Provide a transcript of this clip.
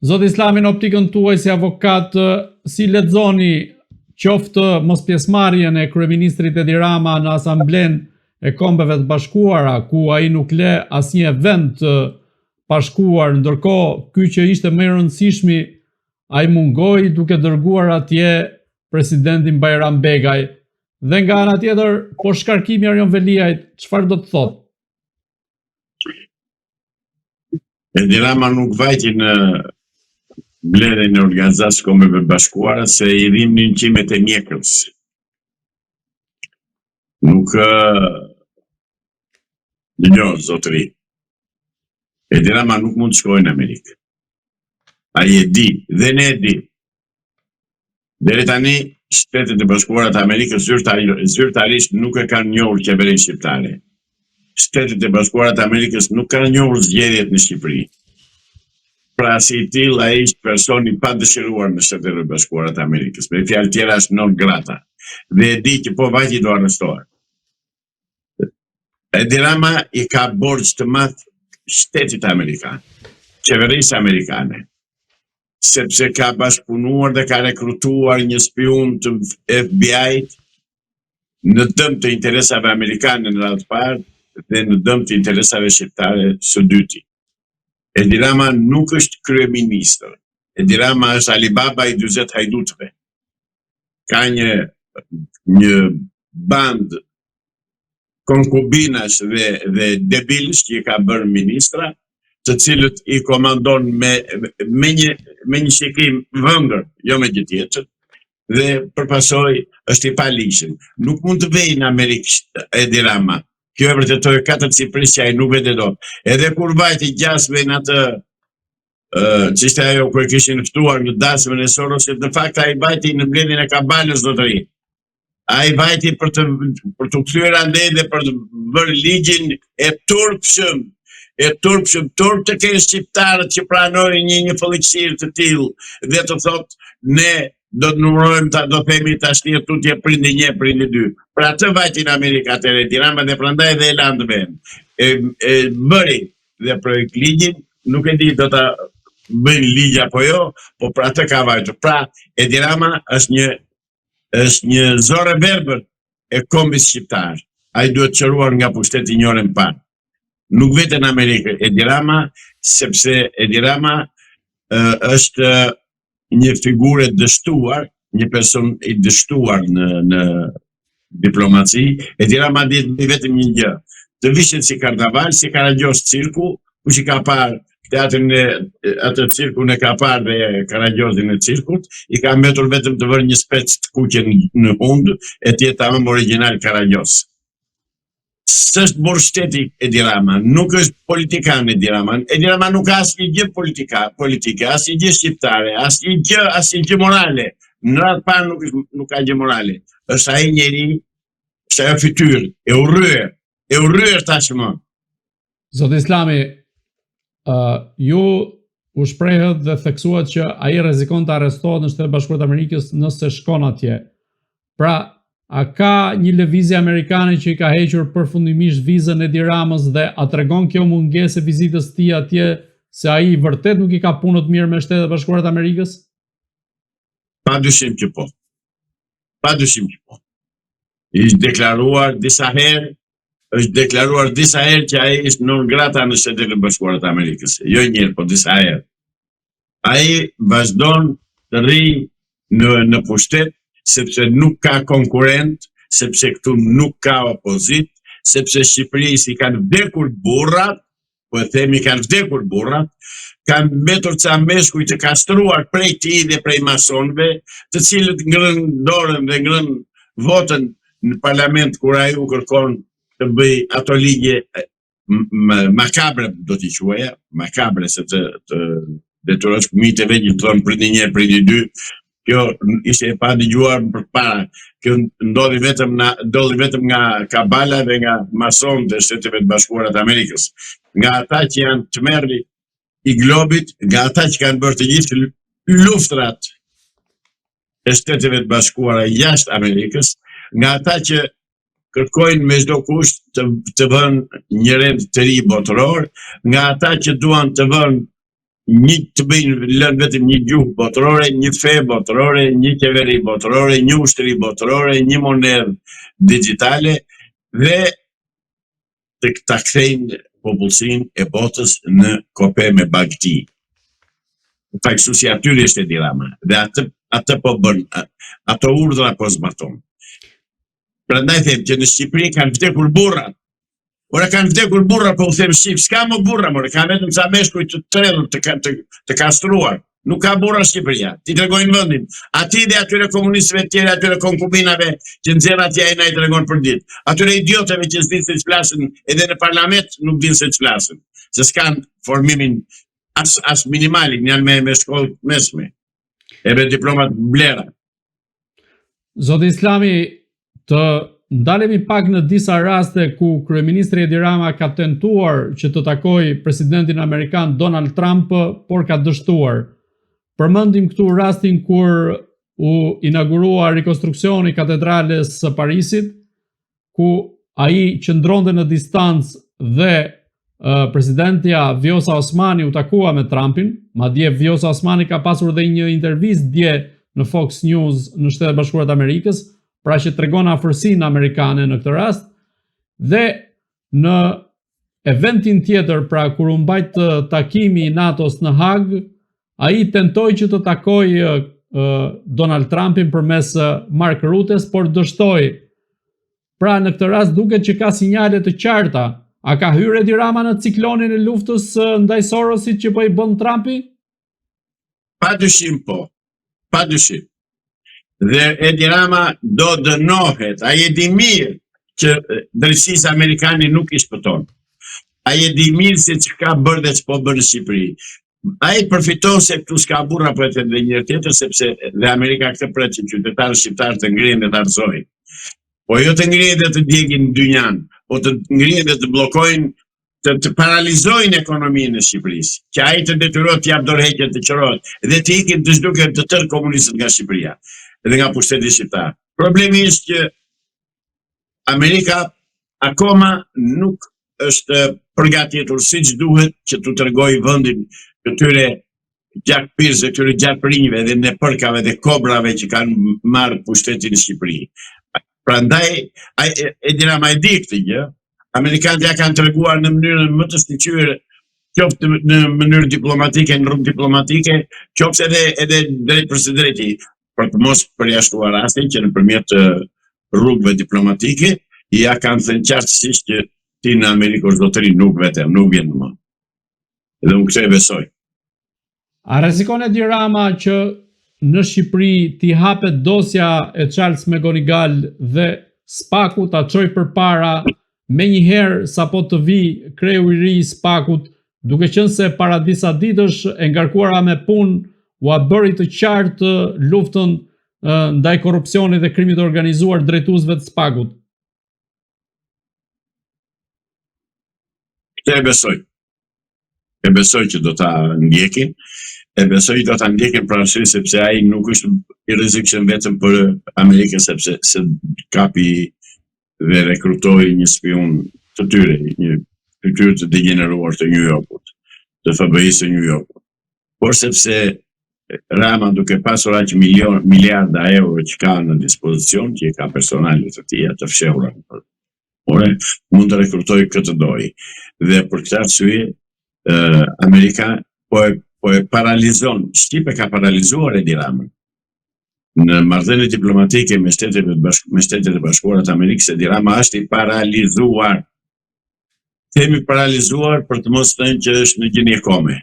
Zoti Islami në optikën tuaj si avokat, si lexoni qoftë mospjesëmarrjen e kryeministrit Edi Rama në Asamblenë e Kombeve të Bashkuara, ku ai nuk le asnjë event pa shkuar, ndërkohë ky që ishte më i rëndësishmi, ai mungoi duke dërguar atje presidentin Bajram Begaj. Dhe nga ana tjetër, po shkarkimi i Erion Veliajt, çfarë do të thotë? Edi Rama nuk vajti në mbledhjen e Organizatës së Kombeve të Bashkuara se i dhimbnin qimet e mjekrës. Nuk Dëgjo, zotëri. Edi Rama nuk mund të shkojë në Amerikë. Ai e di dhe ne e di. Deri tani, Shtetet e Bashkuara të Amerikës zyrtarisht nuk e kanë njohur qeverinë shqiptare. Shtetet e Bashkuara të Amerikës nuk kanë njohur zgjedhjet në Shqipëri. Pra si i tillë ai është person i padëshiruar në Shtetet e Bashkuara të Amerikës. Me fjalë tjera është non grata. Dhe e di që po vajti do arrestohet. Edi Rama i ka borxh të madh shtetit amerikan, qeverisë amerikane, sepse ka bashkëpunuar dhe ka rekrutuar një spiun të FBI-t në dëm të interesave amerikane në radhë të parë dhe në dëm të interesave shqiptare së dyti. Edi Rama nuk është kryeministër. Edi Rama është Alibaba i 40 hajdutëve. Ka një një bandë konkubinash dhe dhe debilësh që i ka bërë ministra, të cilët i komandon me me një me një shikim vëngër, jo me gjë tjetër, dhe për pasojë është i paligjshëm. Nuk mund të vejë në Amerikë Edi Rama. Kjo e vërtetoi katërcipërisht që ai nuk vete dot. Edhe kur vajti gjasme në atë që ishte ajo ku e kishin ftuar në dasmën e Sorosit, në fakt ai vajti në mbledhjen e Kabalës zotëri. Ai vajti për të për t'u kthyer andej dhe për të bërë ligjin e turpshëm, e turpshëm, turp të kenë shqiptarët që pranojnë një një fëlliqësirë të tillë dhe të thotë ne do të numërojmë ta do themi tashti e tutje prindi një, prindi dy. Për atë vajti në Amerikë atëherë Edi Rama dhe prandaj dhe e lanë të venë. E, e bëri dhe projektligjin, nuk e di do ta bëjnë ligj apo jo, po për atë ka vajtur. Pra, Edi Rama është një është një zorrë e verbër e kombit shqiptar. Ai duhet qëruar nga pushteti një orë më parë. Nuk vete në Amerikë Edi Rama, sepse Edi Rama është një figurë e dështuar, një person i dështuar në në diplomaci. Edi Rama di të bëjë vetëm një gjë, të vishet si karnaval, si Karagjoz cirku, kush i ka parë teatrin e atë cirkun e ka parë dhe Karagjozin e cirkut, i ka mbetur vetëm të vërë një spec të kuqe në hundë e të jetë tamam origjinal Karagjoz. S'është burrë shteti Edi Rama, nuk është politikan Edi Rama. Edi Rama nuk ka asnjë gjë politika, politike, asnjë gjë shqiptare, asnjë gjë, asnjë gjë morale. Në radhë të parë nuk është nuk ka gjë morale. Është ai njeri, është ajo fytyrë e urryer, e urryer tashmë. Zoti Islami, uh, ju u shprehët dhe theksuat që ai rrezikon të arrestohet në Shtetet e Bashkuara të Amerikës nëse shkon atje. Pra, a ka një lëvizje amerikane që i ka hequr përfundimisht vizën Edi Ramës dhe a tregon kjo mungesë e vizitës së tij atje se ai vërtet nuk i ka punët mirë me Shtetet e Bashkuara të Amerikës? Pa dyshim që po. Pa dyshim që po. I është deklaruar disa herë, është deklaruar disa herë që ai është non grata në Shtetet e Bashkuara të Amerikës. Jo një herë, po disa herë. Ai vazhdon të rrijë në në pushtet sepse nuk ka konkurrent, sepse këtu nuk ka opozitë, sepse Shqipërisë i kanë vdekur burrat, po e themi kanë vdekur burrat, kanë mbetur ca meshkuj të kastruar prej tij dhe prej masonëve, të cilët ngrënë dorën dhe ngrënë votën në parlament kur ai u kërkon të bëjë ato ligje makabre do t'i quaja, makabre se të, të detyrosh fëmijët e vegjël të thonë prindi një, prindi dy, kjo ishte e padëgjuar më përpara. Kjo ndodhi vetëm na ndodhi vetëm nga Kabala dhe nga masonët e Shteteve të Bashkuara të Amerikës. Nga ata që janë tmerri i globit, nga ata që kanë bërë të gjithë luftrat e Shteteve të Bashkuara jashtë Amerikës, nga ata që kërkojnë me çdo kusht të, të vënë një rend të ri botëror, nga ata që duan të vënë Një të bëjnë lënë vetëm një gjuhë botërore, një fe botërore, një qeveri botërore, një ushtri botërore, një monedhë digjitale dhe të ta kthejnë popullsinë e botës në kope me bagëti. Përfaqësuesi i atyre është Edi Rama dhe atë atë po bën, ato urdhra po zbaton. Prandaj them që në Shqipëri kanë vdekur burrat. Ora kanë vdekur burra, po u them shqip, s'ka më burra, more, ka vetëm ca meshkuj të tredhur të, të, të kastruar. Nuk ka burra Shqipëria. T'i tregojnë vendin. Atij dhe atyre komunistëve të tjerë, atyre konkubinave që nxjerr atje ai na i tregon për ditë. Atyre idiotëve që s'dinë se ç'flasin, edhe në parlament nuk dinë se ç'flasin, se s'kanë formimin as as minimalin, janë me me shkollë mesme. E me diploma të blera. Zoti Islami, të ndalemi pak në disa raste ku kryeministri Edi Rama ka tentuar që të takojë presidentin amerikan Donald Trump, por ka dështuar. Përmendim këtu rastin kur u inaugurua rikonstruksioni i katedrales së Parisit, ku ai qëndronte në distancë dhe presidentja Vjosa Osmani u takua me Trumpin, madje Vjosa Osmani ka pasur dhe një intervistë dje në Fox News në Shtetet e Bashkuara të Amerikës, pra që tregon afërsinë amerikane në këtë rast, dhe në eventin tjetër, pra kur u mbajt takimi i NATO-s në Hagë, ai tentoi që të takojë Donald Trumpin përmes Mark Ruttes, por dështoi. Pra në këtë rast duket që ka sinjale të qarta. A ka hyrë Edi Rama në ciklonin e luftës ndaj Sorosit që po i bën Trumpi? Pa dyshim po. Pa dyshim. Dhe Edi Rama do dënohet. Ai e di mirë që drejtësisë amerikane nuk i shpëton. Ai e di mirë se ç'ka bërë dhe ç'po bën në Shqipëri. Ai përfiton se këtu s'ka burra po e them dhe një herë tjetër sepse dhe Amerika këtë pret që qytetarët shqiptarë të ngrihen dhe ta rrëzojnë. Po jo të ngrihen dhe të djegin dynjanë, po të ngrihen dhe të bllokojnë të, të paralizojnë ekonominë e Shqipërisë, që ai të detyrohet të japë dorëheqjen të qërohet dhe të ikin të zhduken të tërë komunistët nga Shqipëria dhe nga pushteti shqiptar. Problemi është që Amerika akoma nuk është përgatitur siç duhet që t'u tregojë vendin këtyre gjakpirësve, këtyre gjarpërinjve dhe nepërkave dhe kobrave që kanë marrë pushtetin në Shqipëri. Prandaj ai Edi Rama e di këtë gjë. Amerikanët ja kanë treguar në mënyrën më të shkëlqyer qoftë në mënyrë diplomatike, në rrugë diplomatike, qoftë edhe edhe drejt për së drejti, për të mos përjashtuar rastin që nëpërmjet rrugëve diplomatike ja kanë thënë qartësisht që ti në Amerikë o zotëri nuk vete, nuk vjen më. Dhe unë këtë e besoj. A rrezikon Edi Rama që në Shqipëri t'i hapet dosja e Charles McGonigal dhe SPAK-u ta çojë përpara menjëherë sapo të vijë kreu i ri i SPAK-ut, duke qenë se para disa ditësh e ngarkuara me punë ua bëri të qartë luftën ndaj korrupsionit dhe krimit të organizuar drejtuesve të SPAK-ut. Këtë e besoj. E besoj që do ta ndjekin. E besoj që do ta ndjekin për arsye sepse ai nuk është i rrezikshëm vetëm për Amerikën sepse se kapi dhe rekrutoi një spiun të tyre, një fytyrë të degjeneruar të New Yorkut, të FBI-së së New Yorkut. Por sepse Rama duke pasur aq milion, miliarda euro që ka në dispozicion, që i ka personale të tija të fshehura nëpër ore, mund të rekrutojë kë të dojë. Dhe për këtë arsye, Amerika po e, po e paralizon, shqip e ka paralizuar Edi Ramën. Në marrëdhënie diplomatike me shtetet e bashk me Shtetet e Bashkuara të Amerikës, Edi Rama është i paralizuar. Themi paralizuar për të mos thënë që është në gjendje kome.